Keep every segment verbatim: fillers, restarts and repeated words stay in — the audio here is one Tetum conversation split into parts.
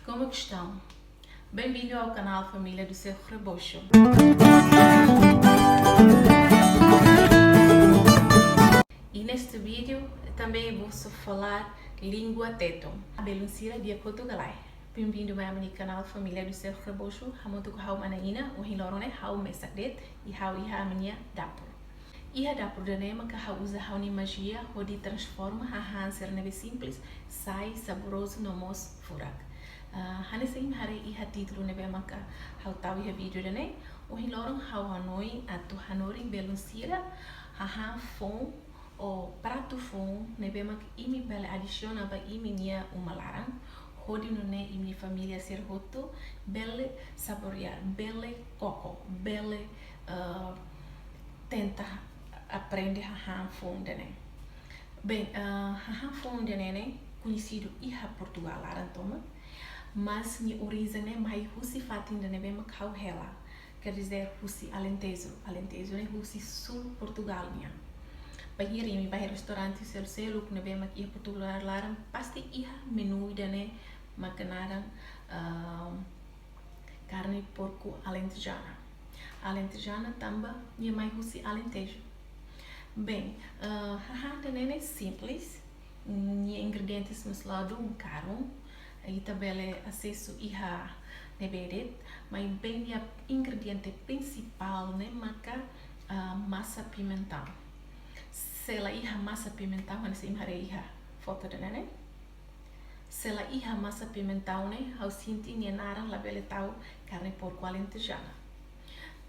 Como que estão? Bem-vindo ao canal Família do Seu Rebocho. E neste vídeo também vou falar língua Tetun. Belun sira, di'ak hotu ka lae? Bem-vindo mai ami-nia kanál Família do Seu Rebocho. Hamutuk ho ha'u mana Ina, ohin loron ne'e ha'u mesak de'it, i ha'u iha ami-nia dapur. Iha dapur ida-ne'e maka ha'u uza ha'u-nia majia hodi transforma hahán sira ne'ebé simples sai saborozu no mós furak. Ah, hanesan imi haree iha títulu ne'ebé maka ha'u tau iha vídeo ida-ne'e, ohin loron ha'u hanoin atu hanorin belun sira hahán foun ou pratu foun ne'ebé mak imi bele adisiona ba imi-nia uma laran, hodi nune'e imi-nia família sira hotu bele saborear, bele koko, bele, eh, tenta aprende hahán foun ida-ne'e. Bem, eh, hahán foun ida-ne'e ne'e koñesidu iha Portugál laran tomak, mas nia orijen ne'e mai husi fatin ida ne'ebé mak ha'u hela. Quer dizer, husi Alentejo. Alentejo ne'e husi sul Portugál nian. Bainhira imi bá iha restaurante seluk-seluk ne'ebé mak iha Portugál laran, pasti iha menu ida-ne'e mak naran, ah, carne porco alentejana. Alentejana tanba nia mai husi Alentejo. Bem, ah, hahán ida-ne'e ne'e simples, nia ingredientes mós ladún karun, ita bele asesu iha ne'ebé de'it, maibé nia ingrediente prinsipál ne'e maka, ah, masa pimentaun. Se la iha masa pimentaun, hanesan imi haree iha foto ida-ne'e ne'e. Se la iha masa pimentaun ne'e, ha'u sente nia naran labele tau carne porco alentejana.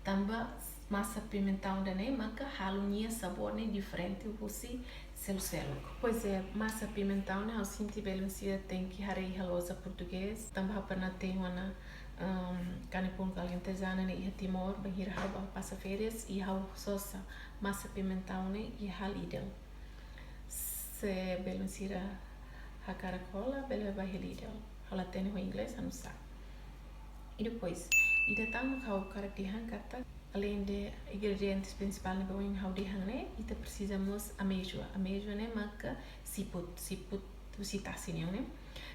Tanba masa pimentaun ida-ne'e maka halo nia sabór ne'e diferente husi seluk-seluk. Pois é, masa pimentaun ne'e ha'u sente belun sira tenke haree iha loja portugés. Tanba ha'u pernah te'in ona, ehm, carne porco alentejana ne'e iha Timor, bainhira ha'u bá pasa férias, i ha'u sosa masa pimentaun ne'e iha Lidl. Se belun sira hakarak hola, bele bá iha Lidl. Ha'u la hatene ho inglés, ha'u nusá. I depois, ida tan mak ha'u hakarak dehan katak, além de ingredientes principal ne'ebé ohin ha'u dehan ne'e, ita presiza mós ameijoa. Ameijoa ne'e maka siput, siput husi tasi nian ne'e.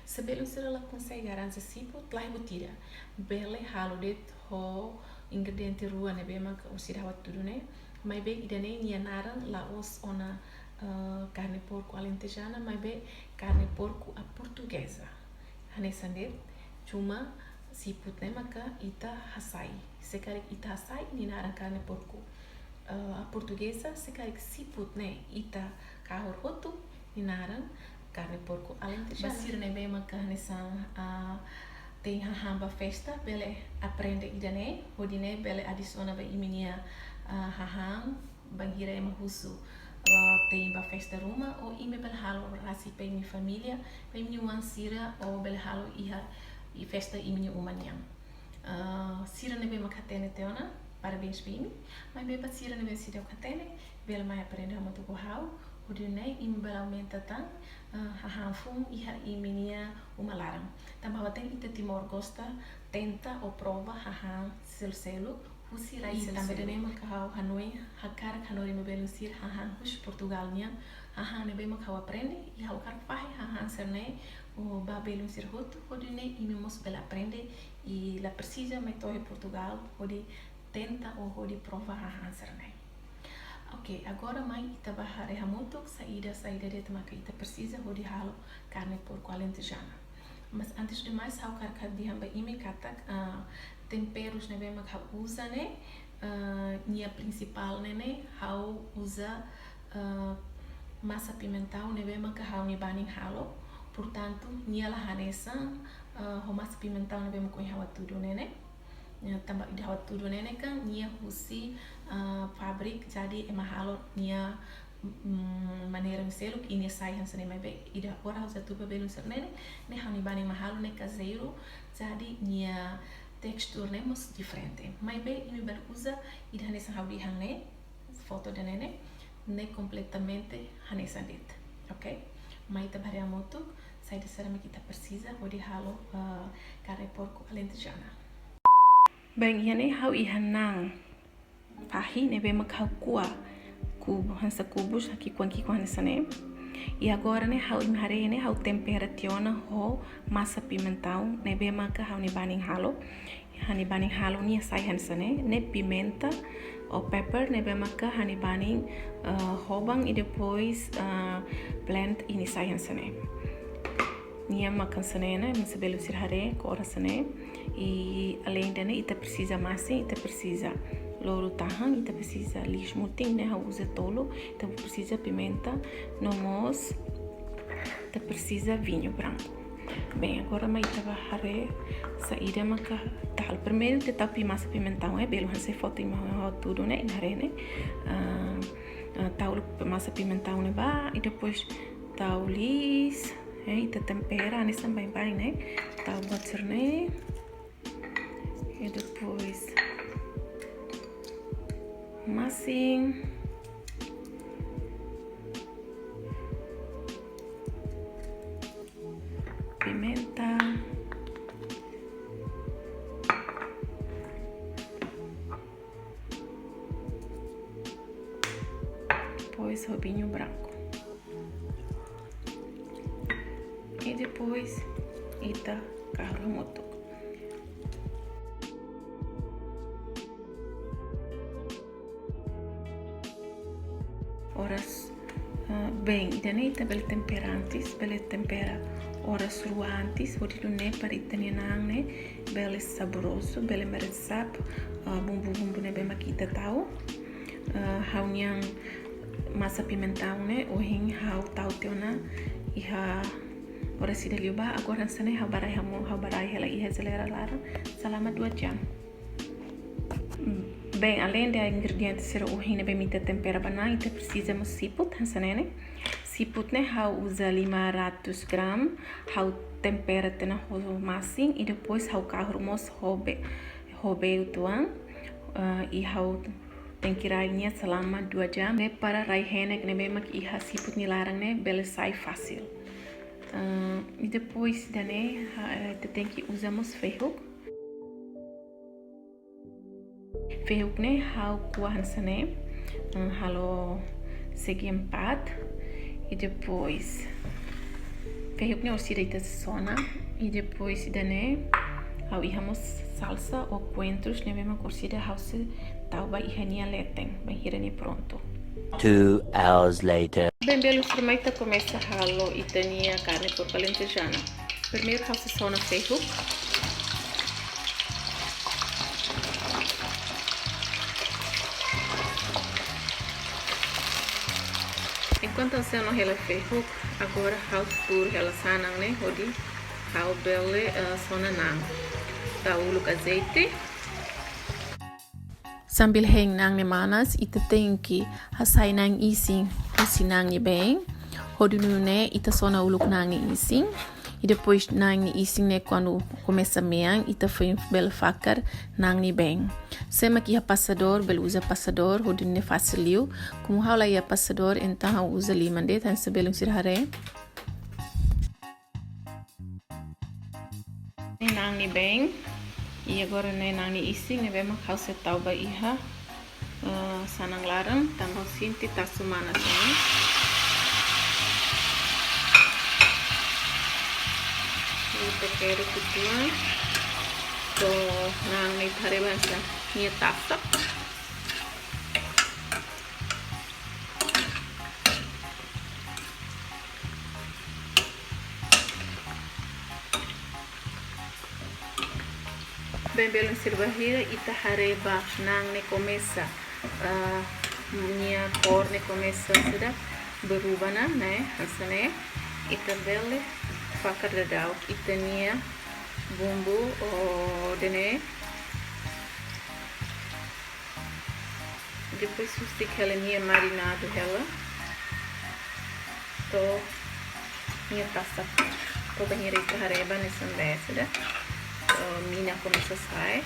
Se belun sira la konsege arranja siput, laiha buat ida. Bele halo de'it ho ingrediente rua ne'ebé maka orsida ha'u hatudu ne'e. Maibé ida-ne'e nia naran la'ós ona, eh, carne porco alentejana, maibé carne porco à portuguesa. Hanesan de'it, cuma siput ne'e maka ita hasai. Se karik ita hasai, nia naran carne porco, eh, à portuguesa. Se karik siput ne'e ita kahur hotu, nia naran carne porco alentejana. Ba sira ne'ebé maka hanesan, ah, te'in hahán ba festa, bele aprende ida-ne'e, hodi nune'e bele adisiona ba imi-nia, ah, hahán, bainhira ema husu, ah, te'in ba festa ruma, ou imi bele halo rasik ba imi-nia família, ba imi-nia oan sira, ou bele halo iha, iha festa imi-nia uma nian. Ah, sira ne'ebé mak hatene tiha ona, parabéns ba imi. Maibé ba sira ne'ebé seidauk hatene, bele mai aprende hamutuk ho ha'u, hodi nune'e imi bele aumenta tan, ah, hahán foun iha imi-nia uma laran. Tanba ha'u hatene ita Timor gosta tenta ou prova hahán seluk-seluk husi rai seluk-seluk. Tanba ida-ne'e maka ha'u hanoin hakarak hanorin ba belun sira hahán husi Portugál nian, hahán ne'ebé mak ha'u aprende, i ha'u hakarak fahe hahán sira-ne'e ba belun sira hotu, hodi nune'e imi mós bele aprende, i la presiza mai to'o iha Portugál hodi tenta ou hodi prova hahán sira-ne'e. Ok, agora mai ita bá haree hamutuk saida, saida de'it maka ita presiza hodi halo carne porco alentejana. Mas antes de mais, ha'u hakarak dehan ba imi katak, ah, temperus ne'ebé mak ha'u uza ne'e, ah, nia prinsipál ne'e ne'e, ha'u uza, ah, masa pimentaun ne'ebé maka ha'u-nia banin halo. Portantu, nia la hanesan, ah, ho masa pimentaun ne'ebé mak ohin ha'u hatudu ne'e ne'e. Nia tanba ida ha'u hatudu ne'e ne'e kan nia husi, ah, fabrik, jadi ema halo nia, mm, maneira seluk i nia sai hanesan ne'e, maibé ida agora ha'u hatudu ba belun sira ne'e ne'e, ne'e ha'u-nia banin mak halo, ne'e kazeiru, jadi nia tekstura ne'e mós diferente. Maibé imi bele uza ida hanesan ha'u dehan ne'e, foto ida-ne'e ne'e, ne'e kompletamente hanesan de'it. Ok? Mai ita bá haree hamutuk saida sira mak ita presiza hodi halo, eh, carne porco alentejana. Bem, iha ne'e ha'u iha naan fahi ne'ebé mak ha'u ko'a kubu, hanesan kubus, ki'ikoan-ki'ikoan hanesan ne'e. I agora ne'e ha'u imi haree ne'e ha'u tempera tiha ona ho masa pimentaun ne'ebé maka ha'u-nia banin halo. Ha'u-nia banin halo nia sai hanesan ne'e, ne'e pimenta ou pepper ne'ebé maka ha'u-nia banin, eh, hoban i depois, eh, blend i nia sai hanesan ne'e. Nia mak hanesan ne'e, ne'e, imi sei bele sira haree kór hanesan ne'e. I alende ne'e ita presiza masin, ita presiza loro-tahan, ita presiza liis-mutin ne'e ha'u uza tolu, ita presiza pimenta, no mós ita presiza viñu branku. Bem, agora mai ita bá haree saida maka ita halo. Primeiru ita tau pi-, masa pimentaun, eh, belun, hanesan foto imi hatudu ne'e, imi haree ne'e. Ah, ah, tau uluk masa pimentaun ne'e bá, i depois tau liis, eh, ita tempera, hanesan baibain ne'e. Tau butter ne'e. I depois masin, pimenta, depois ho viñu branku. I depois ita kahur hamutuk. Oras, ah, bem, ida-ne'e ita bele tempera antes, bele tempera oras rua antes, hodi nune'e para ita-nia na'an ne'e bele saborozu, bele meresap, ah, bumbu-bumbu ne'ebé maka ita tau. Ah, ha'u-nia masa pimentaun ne'e ohin ha'u tau tiha ona iha oras ida liubá, agora hanesan ne'e ha'u bá rai hamu, ha'u bá rai hela iha jeleira laran selama dua jam. Bem, alende ingrediente sira ohin ne'ebé mak ita tempera ba na'an, ita presiza mós siput, hanesan ne'e. Siput ne'e ha'u uza lima ratus gram, ha'u tempera tiha ona ho masin, i depois ha'u kahur mós ho bee, ho bee uitoan, ah, i ha'u tenke rai nia selama dua jam, ne'e para rai-henek ne'ebé mak iha siput nia laran ne'e bele sai fasil. Ah, i depois ida-ne'e, ah, ita tenke uza mós fehuk. Fehuk ne'e ha'u ko'a hanesan ne'e, eh, halo segi empat. I depois fehuk ne'e orsida ita sona. I depois ida-ne'e ha'u iha mós salsa ou coentros ne'ebé mak orsida ha'u sei tau ba iha nia leten, bainhira nia prontu. Two hours later. Bem, belun sira, mai ita komesa halo ita-nia karne porku alentejana. Primeiru ha'u sei sona fehuk. Enkuantu ha'u sona hela fehuk, agora ha'u tuur hela sanan ne'e hodi ha'u bele, eh, sona na'an. Tau uluk azeite. Sambil hein na'an ne'e manas, ita tenke hasai na'an isin husi na'an nia been. Hodi nune'e ita sona uluk na'an nia isin. I depois na'an nia isin ne'e kuandu komesa mean, ita foin bele fakar na'an nia been. Sé mak iha pasadór, bele uza pasadór, hodi nune'e fasil liu. Komu ha'u la iha pasadór, entaun ha'u uza liman de'it, hanesan belun sira haree. Na'an nia been. I agora ne'e na'an nia isin ne'ebé mak ha'u sei tau ba iha, eh, sanan laran, tanba ha'u sente tasu manas ona. Ita kere uitoan. To'o na'an ne'e ita haree ba hanesan nia tasak. Bem, belun sira, bainhira ita haree ba na'an ne'e komesa, ah, nia kór ne'e komesa sudah berubah ona, ne'e, hanesan ne'e, ita bele fakar daudauk ita-nia bumbu, oh, ida-ne'e. Depois husik hela nia marinadu hela. To'o nia tasak. To'o bainhira ita haree ba hanesan ne'e sudah. To'o mina komesa sai.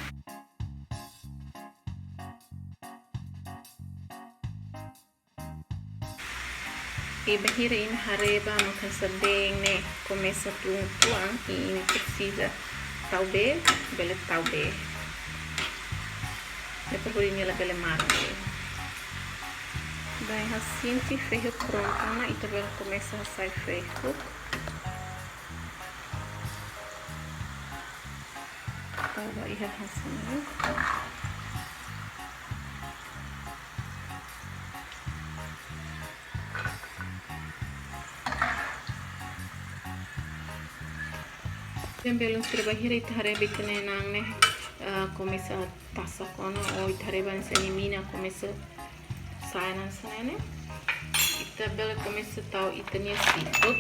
I bainhira imi haree ba mak hanesan been ne'e komesa tun uitoan, i imi presiza tau bee, bele tau bee. Ne'e para hodi nia labele maran. Bem, hanesan ne'e fehuk prontu ona, ita bele komesa hasai fehuk. Tau ba iha hanesan ne'e. Bem, belun sira, bainhira ita haree ba ita-nia naan ne'e, ah, komesa tasak ona, ou ita haree ba hanesan ne'e mina komesa sai hanesan ne'e, ita bele komesa tau ita-nia siput.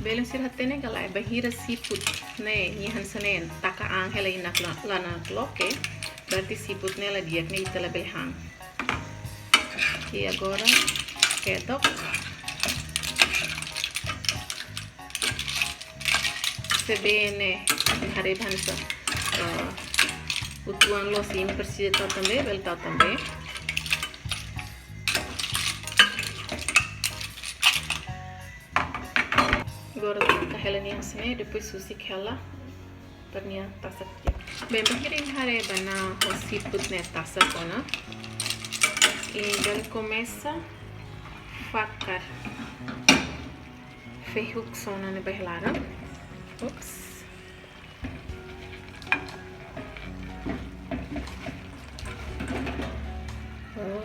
Belun sira hatene ka lae, bainhira siput ne'e nia hanesan ne'e taka an hela iha naklo-, la nakloke, berarti siput ne'e la di'ak, ne'e ita labele han. I agora kedok. Se bele haree ba hanesan, eh, uitoan loos, imi presiza tau tan bee, bele tau tan bee. Agora taka hela nia hanesan ne'e, depois husik hela para nia tasak di'ak. Bem, bainhira imi haree ba naan ho siput ne'e tasak ona, imi bele komesa fakar fehuk sona ne'e ba iha laran. Ups. Oh.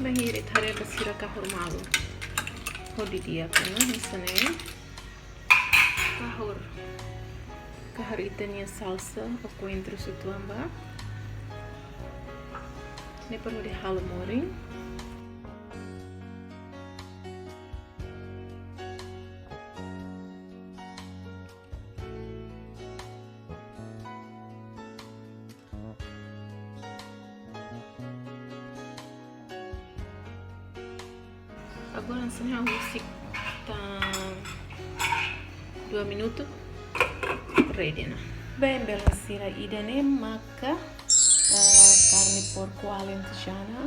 Bainhira ita haree ba sira kahur malu. Hodi di'ak ona, hanesan ne'e. Kahur. Kahur ita-nia salsa, o coentros uitoan ba. Ne'e para hodi halo morin. Agora hanesan ne'e ha'u husik tan dua minutu, ready ona. Bem, belun sira, ida-ne'e maka, eh, karne porku alentejana.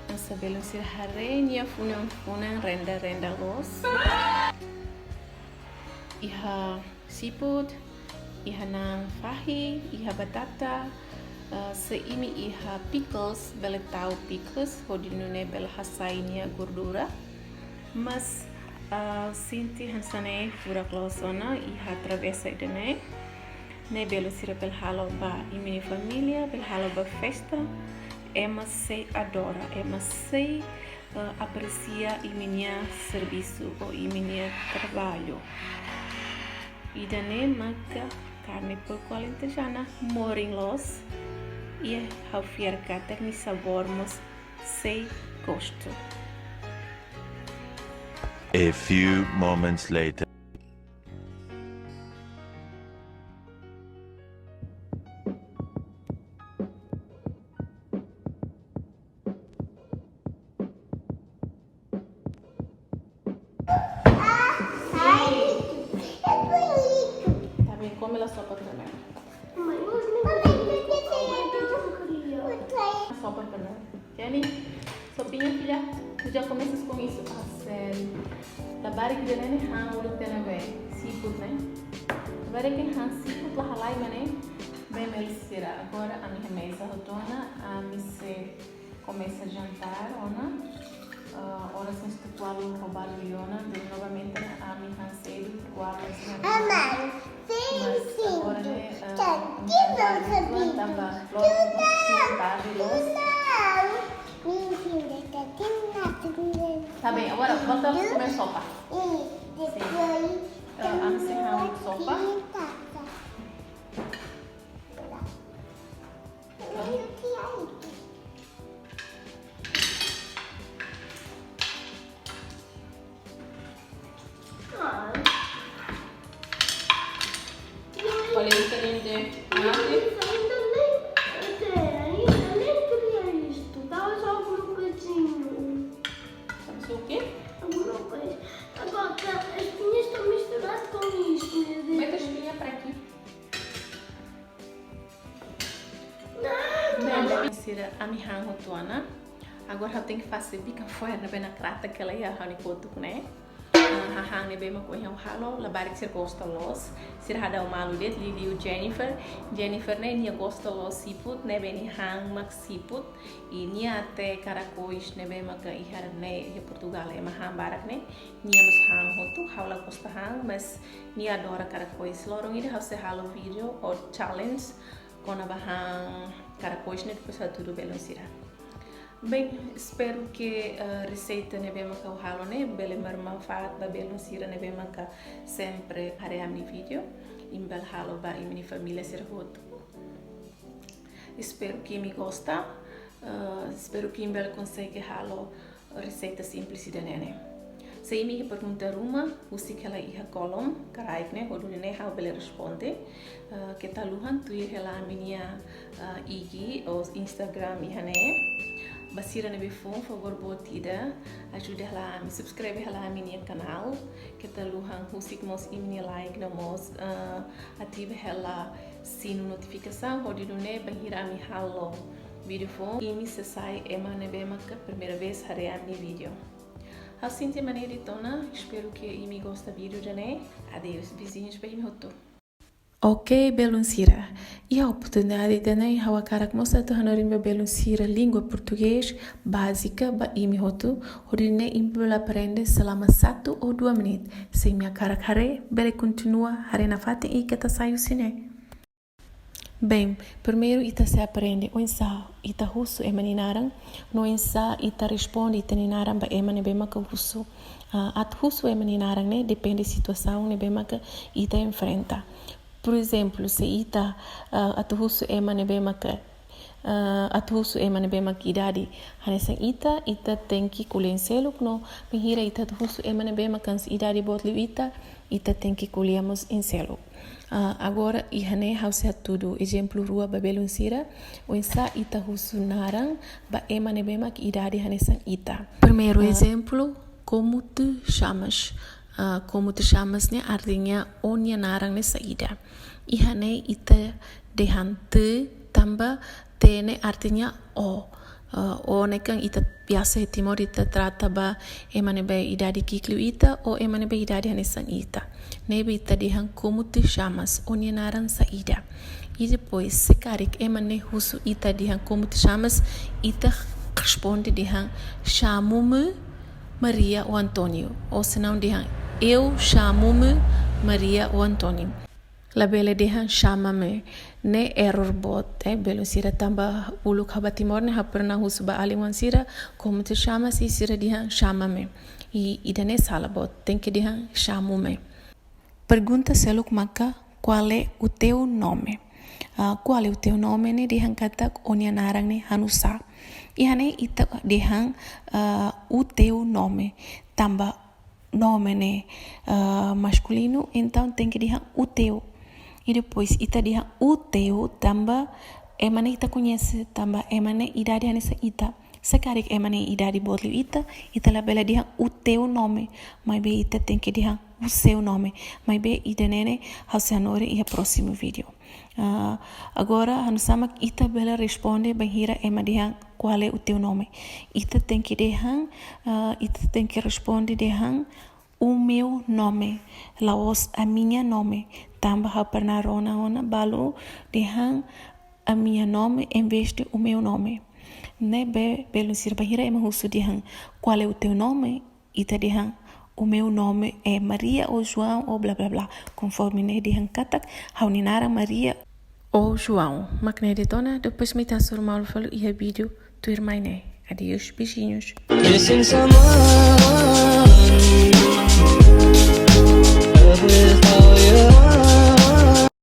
Hanesan belun sira haree, nia funan-funan, renda-renda loos. Iha siput, iha naan fahi, iha batata, eh, se imi iha pickles, bele tau pickles, hodi nune'e bele hasai nia gordura. Mas, eh, sente hanesan ne'e furak loos ona, iha travesa ida-ne'e. Ne'e belun sira bele halo ba imi-nia família, bele halo ba festa, ema sei adora, ema sei eh, apresia imi-nia servisu ou imi-nia traballu. Ida-ne'e maka karne porku alentejana, morin loos, i ha'u fiar katak nia sabór mós sei gostu. A few moments later. Tá bem, come lá só para também. Só para também. Jenny, sopinha, filha, tu já começas com isso? Ah, sério. Labarik ida-ne'e han uluk tiha ona be, seafood ne'e. Labarik han seafood la halai mak ne'e. Bem, belun sira, agora ami iha meza hotu ona, ami sei komesa jantar ona. Ah, oras mós tuku ualu ho balu ona, de novamente ami han sedu, ualu mós. Amai, mas agora ne'e, ah, jantar ne'e tamba loron, tarde loos. Tá bem, agora voltamos a comer sopa. Sim. Ah, ami sei han sopa. Olha, um bocadinho de mate. Ainda nem, até, ainda nem queria isto. Estava só com um pãozinho. Sabe só o quê? Alguma coisa. Mas Sira, ami han hotu ona. Agora ha'u tenke fase bikan fo'er ne'ebé nakratak hela iha ha'u-nia kotuk ne'e. Ah, hahán ne'ebé mak ohin ha'u halo, labarik sira gosta loos. Sira hadau malu de'it, liuliu Jennifer. Jennifer ne'e nia gosta loos siput, ne'ebé nia han mak siput. I nia até karakois ne'ebé maka iha ne'e, iha Portugal ema han barak ne'e. Nia mós han hotu, ha'u la gosta han, mas nia adora karakois. Loron ida ha'u sei halo vídeo ou challenge kona-ba han karakois ne'e, depois hatudu belun sira. Bem, espero que, ah, reseita ne'ebé maka ha'u halo ne'e bele bermanfaat ba belun sira ne'ebé maka sempre haree ami-nia vídeo. Imi bele halo ba imi-nia família sira hotu. Espero que imi gosta. Ah, espero que imi bele konsege halo reseita simples ida-ne'e. Se imi iha pergunta ruma, husik hela iha kolom kraik ne'e, hodi nune'e ha'u bele responde. Ah, keta haluha tuir hela ami-nia, ah, I G ou Instagram iha ne'e. Ba sira ne'ebé foun, favór boot ida, ajuda hela ami, subscribe hela ami-nia kanál. Keta haluha husik mós imi-nia like no mós, ah, ativa hela sinu notifikasaun, hodi nune'e bainhira ami halo vídeo foun, imi sei sai ema ne'ebé maka primeira vez haree ami-nia vídeo. Ha'u sente mak ne'e de'it ona, espero que imi gosta vídeo ida-ne'e. Adeus, beijinhos ba imi hotu. Ok, belun sira. Iha oportunidade ida-ne'e, ha'u hakarak mós atu hanorin ba belun sira língua portugés bázika ba imi hotu, hodi nune'e imi bele aprende selama satu ou dua menit. Se imi hakarak haree, bele kontinua haree nafatin i keta sai husi ne'e. Bem, primeiru ita sei aprende oinsá ita husu ema nia naran, no oinsá ita responde ita-nia naran ba ema ne'ebé maka husu. Ah, atu husu ema nia naran ne'e depende situasaun ne'ebé maka ita enfrenta. Por ezemplu, se ita, ah, atu husu ema ne'ebé maka, ah, atu husu ema ne'ebé maka idade hanesan ita, ita tenke ko'alia hein seluk, no bainhira ita atu husu ema ne'ebé maka hanesan idade boot liu ita, ita tenke ko'alia mós hein seluk. Ah, agora, iha ne'e ha'u sei hatudu ezemplu rua ba belun sira, oinsá ita husu naran ba ema ne'ebé mak idade hanesan ita. Primeiru, ah, ezemplu, "Como te chamas?" Ah, "Como te chamas?" ne'e artinya "Ó-nia naran ne'e saida?" Iha ne'e ita dehan "te" tanba "te" ne'e artinya "ó". Ah, "ó" ne'e kan ita biasa iha Timor ita trata ba ema ne'ebé idade ki'ik liu ita ou ema ne'ebé idade hanesan ita. Ne'ebé ita dehan "Como te chamas?", "Ó-nia naran saida?" I depois, se karik ema ne'e husu ita dehan "Como te chamas?", ita responde dehan "Chamo-me Maria ou António", ou senão dehan "Eu chamo-me Maria ou António". Labele dehan "Chama-me", ne'e error boot, eh, belun sira, tanba uluk ha'u bá Timor ne'e ha'u pernah husu ba alin-oan sira "Como te chamas?" i sira dehan "Chama-me". I ida-ne'e sala boot, tenke dehan "Chamo-me". Pergunta seluk maka "Qual é o teu nome?" Ah, "Qual é o teu nome?" ne'e dehan katak "Ó-nia naran ne'e hanusá?" Iha ne'e ita dehan, ah, "O teu nome", tanba nome ne'e, ah, maskulinu, entaun tenke dehan "o teu". I depois ita dehan "o teu" tanba ema ne'e ita koñese, tanba ema ne'e idade hanesan ita. Se karik ema ne'e idade boot liu ita, ita labele dehan "o teu nome", maibé ita tenke dehan "o seu nome". Maibé ida-ne'e ne'e ha'u sei hanorin iha prósimu vídeo. Ah, agora, hanusá mak ita bele responde bainhira ema dehan "Qual é o teu nome?" Ita tenke dehan, ah, ita tenke responde dehan "O meu nome", la'ós "A minha nome", tanba ha'u pernah rona ona balu dehan "A minha nome" em vez de "O meu nome". Ne'ebé belun sira, bainhira ema husu dehan "Qual é o teu nome?", ita dehan "O meu nome é Maria ou João ou blá blá blá", konforme ne'e dehan katak "Ha'u-nia naran Maria ou João". Mak ne'e de'it ona, depois mak ita hasoru malu fali iha vídeo tuirmai ne'e. Adeus, beijinhos. Missing someone. Love is all you